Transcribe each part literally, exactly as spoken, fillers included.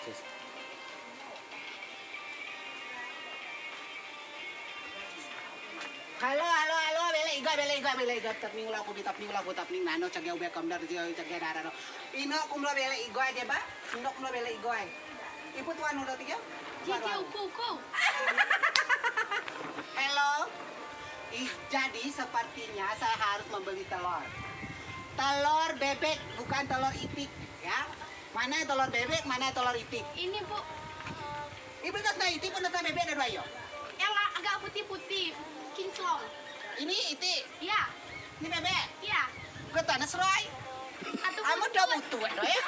Halo, halo, halo, belek igai, belek igai, belek igai. Tapning ulau ku bi, tapning ulau ku, tapning nano, cagea ubek kemdar, cagea dara no. Ino ku mlo belek igai je ba, ino ku mlo belek igai. Ibu tuan udah tiga? Cici uku, uku. Halo. Ih, jadi sepertinya saya harus membeli telur. Telur bebek, bukan telur itik, ya. Mana telur bebek, mana telur itik? Ini, Bu. Ibu tas na itik, pun tas na bebek ada dua yo. Yang a-, agak putih-putih, kinclong. Ini itik? Iya. Ini bebek? Iya. Getana serai. Satu. Amu dah butuh, eh, doy.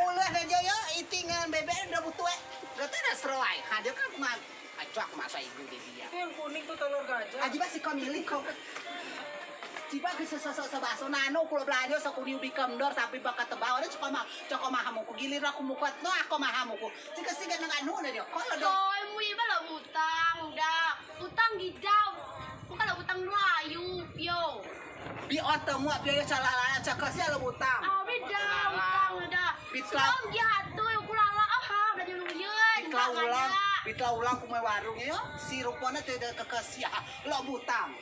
Ulah dah jo yo, itik ngan bebek dah butuh, eh. Getana serai. Ha, dia kan cuma, acak masa ibu dia, dia. Itu yang kuning tuh telur gajah. Aji basi ko miling ko. Ciba ke sesosok sebaso nano kulo belanja sakuni ubi kemdor sampai bakat tebal. Ada coko ma-, coko maham uku gilir aku mukat no aku maham uku. Cika siga nang anu na dia. Kalau do. Koi, mui ba lok butang, udah. Butang gidau. Bukan lok butang Melayu, pio. Bi otak muak pio yo salah lah, cakap sia lok butang. Ah, beda, butang, udah. Bitlau. Sebelum dia tu, aku lala, ah, ha, belanja luyen. Bitlau ulang, bitlau ulang kumai warung yo. Si rupanya tu dah kekes ya, lok butang.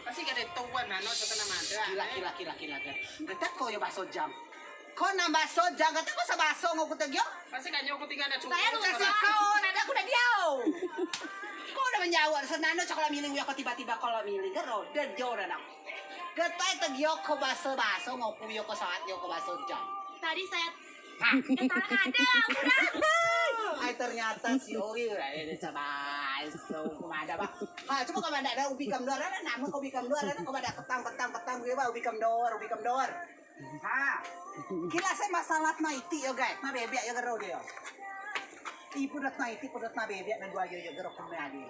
Pasti gak ada tuan, nah, no, setelah mada. Kila, kila, kila, kila, kila. Getak ko yo baso jam. Ko nambah so, jangan kata ko sebaso ngau ku tegio. Pasti kan nyau ku tinggal ada cukup. Saya lupa. Kasih ko, nada ku dah diau. Ko udah menjawab, senano cakala miling, ya ko tiba-tiba kalau miling, gero, dah diau dah nak. Getai tegio ko baso-baso ngau ku yo ko saat yo ko baso jam. Tadi saya. Hah? Eh, tangan ada, udah. Ai ternyata si Oi, eh, sabar, so, ada, Pak. Ha, coba kalau ada, ada ubi kemdor, ada nama ko ubi kemdor, ada ko ada ketang, ketang, ketang, gitu, Pak, ubi kemdor, ubi kemdor. Ha. Kila se masalah na itik yo, guys. Na bebek yo gero dio. Ibu dat na itik, ibu dat na bebek, na dua yo, yo gero kena dio.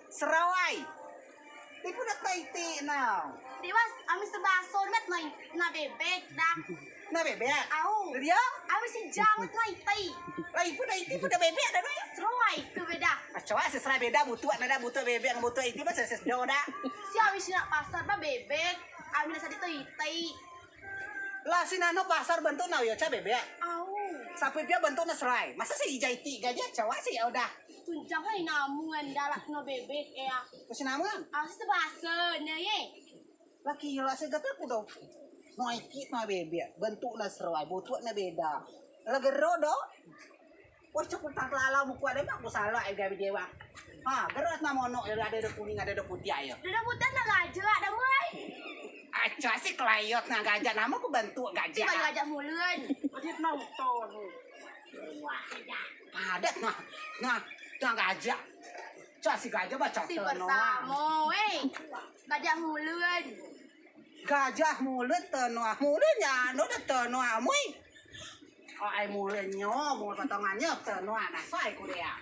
Serawai. Ibu dat na itik na. Dewas, ami sebaso met na, na bebek dah. Na bebek? Au. Dio? Ami si jangat na itik. Lah ibu na itik, ibu na bebek dah, doi. Serawai tu beda. Acoa si serawai beda, butuak na dah, butuak bebek, butuak itik, pas ses do dah. Si ami si nak pasar ba bebek. Ami nak sadi tu itik. Lah si nano pasar bentuk na yo ca bebek. Au. Sapi dia bentuk na serai. Masa si ijai ti gaja cawa si ya udah. Tunjang ai namungan dalak no bebek ya. Terus namungan? Au si sebasa ne ye. Laki lah si gata ku do. No iki na bebek, bentuk na serai, butuak na beda. Lah gero do. Wah, cukup tak lala muku ada mak ku salah ai gawe dewa. Ha, gerat na monok ya, ada do kuning, ada do putiak ya. Ada do putiak na gajah, ada mai. Aca si kelayot na gajah, nama ku bentuk gajah. Coba gajah mulen. Dia na uton. Padat na, na, na gajah. Ca si gajah baca si tenoa. Pertama, weh. Gajah mulen. Gajah mulen tenoa, mulen ya, no de tenoa, mui. Ai mulen nyo, mui potongan nyo tenoa, na sai ku dia.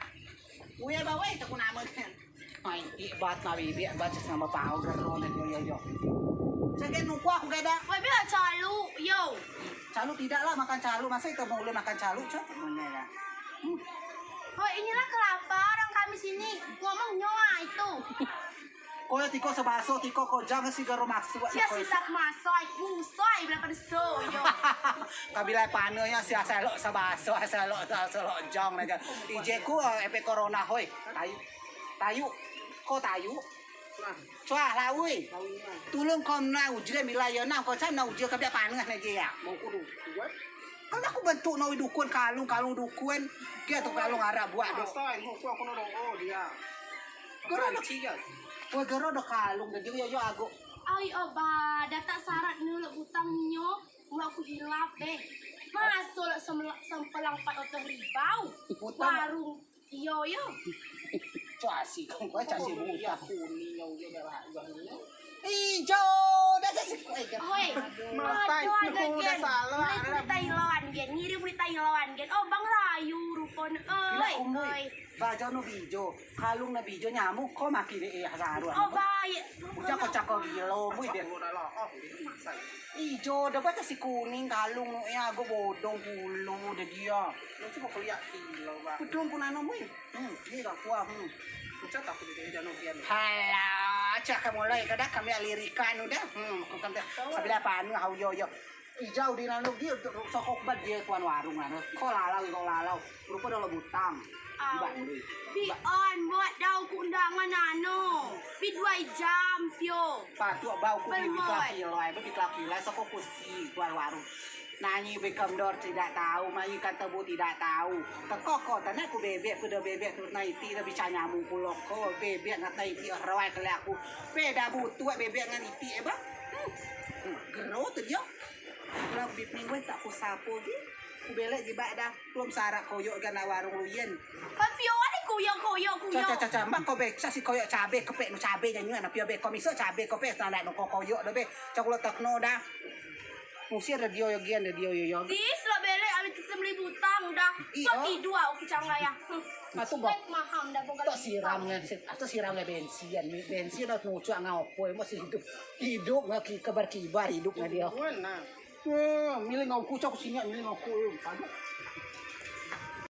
Uya bawai tu ku nama kan. Ai, ibat na bibik, ibat ses nama pau gero ne yo yo. Cek nuku aku gada. Wai bila calu, yo. Calu tidak lah makan calu, masa itu mulen makan calu, cok. Mana ya? Hmm. Oh, inilah kelapa orang kami sini. Ngomong nyoa itu. Ko yo tiko sebaso, tiko ko jang si gero masuk. Sia silak masai, musai, bila pada so, yo. Kabila pano ya si asal lok sebaso, asal lok, asal lok jang na. Ije ku, eh, efek corona, hoi. Tayu. Tayu. Ko tayu. Cuah, lawi. Tulung ko na ujue, mila yo na, ko cam na ujue, kabila pano na je ya. Mau kudu, kuat. Kan aku bentuk no dukun kalung, kalung dukun. Dia tu kalung arah buat do. Asal, aku, aku no do, oh, dia. Gero do. Wah, gero do kalung, dia yo, yo, aku. Ai, oba, datak syarat nuluk utang nyo, nggak aku hilap, eh. Masuk lah sempelang empat ratus ribau. Utang. Warung. Iyo, iyo. Casi, kau casi buta. Kuning, iyo, iyo, dah lah, iyo, iyo. Ijo, dah casi kau, eh, oi. Mata aduh, itu ada udah gen. Salah. Beli, beli Thailand gen, ngirim beli Thailand gen. Oh, bang layu rupon, oi, oi. Baju no bijo, kalung no bijo, nyamuk kau makin, eh, saruan. Oh, baik. Ucak kau cakau gilo, mui dia. Ijo, dah baca si kuning kalung, eh, aku bodong pulu, dah dia. Lo coba kau lihat gilo, bang. Bedong pun anu, mui. Hmm, ini dah kuah, hmm. Ucap tak boleh jadi anu biar. Halah, cak kamu lah, kadang kami alirikan udah. Hmm, aku kan teh, kabila panu, hau yo yo. Ijau di nano di sokok bad dio tuan warung nano. Ko lalau, ko lalau. Rupo dah lok butang. Au. Bi on, buat dau ku undangan nano. Bi duai jam pio. Patuak bau ku bi kelak kilai, bi kelak kilai sokok ku si tuan warung. Nanyi bi kemdor tidak tau, mayi kan tebu tidak tau. Teko ko tane ku bebek, ku do bebek tu nai iti do bi ca nyamuk kulo ko bebek ngat nai iti rawai kelek aku. Beda butuak bebek ngan iti e ba. Gero tu dio. Kulo bi pening weh tak ku sapo gi. Ku belek jibeak dah. Belum sarak koyok gi nak warung luyen. Kan pio ade koyok, koyok, koyok. Caca, caca, mak ko beksa si koyok cabe kepek nu cabe janyu anak pio be ko miso cabe ko pe standar nu ko koyok do be. Cak kulo tekno dah. Musir dah dio yo gian dah dio yo yo. Dis lo belek ami kita beli butang dah. Ih, oh. Kau tidur aku canggai ya. Atu bak. Maham dah pokok. Tak siram ngan, atu siram ngan bensin, bensin dah nucuk ngan opo, masih hidup. Hidup ngan ki-, kebar-kibar hidup ngan dio. Mana? Eh, milih ngau kucok sini, milih ngau ku. Aduh.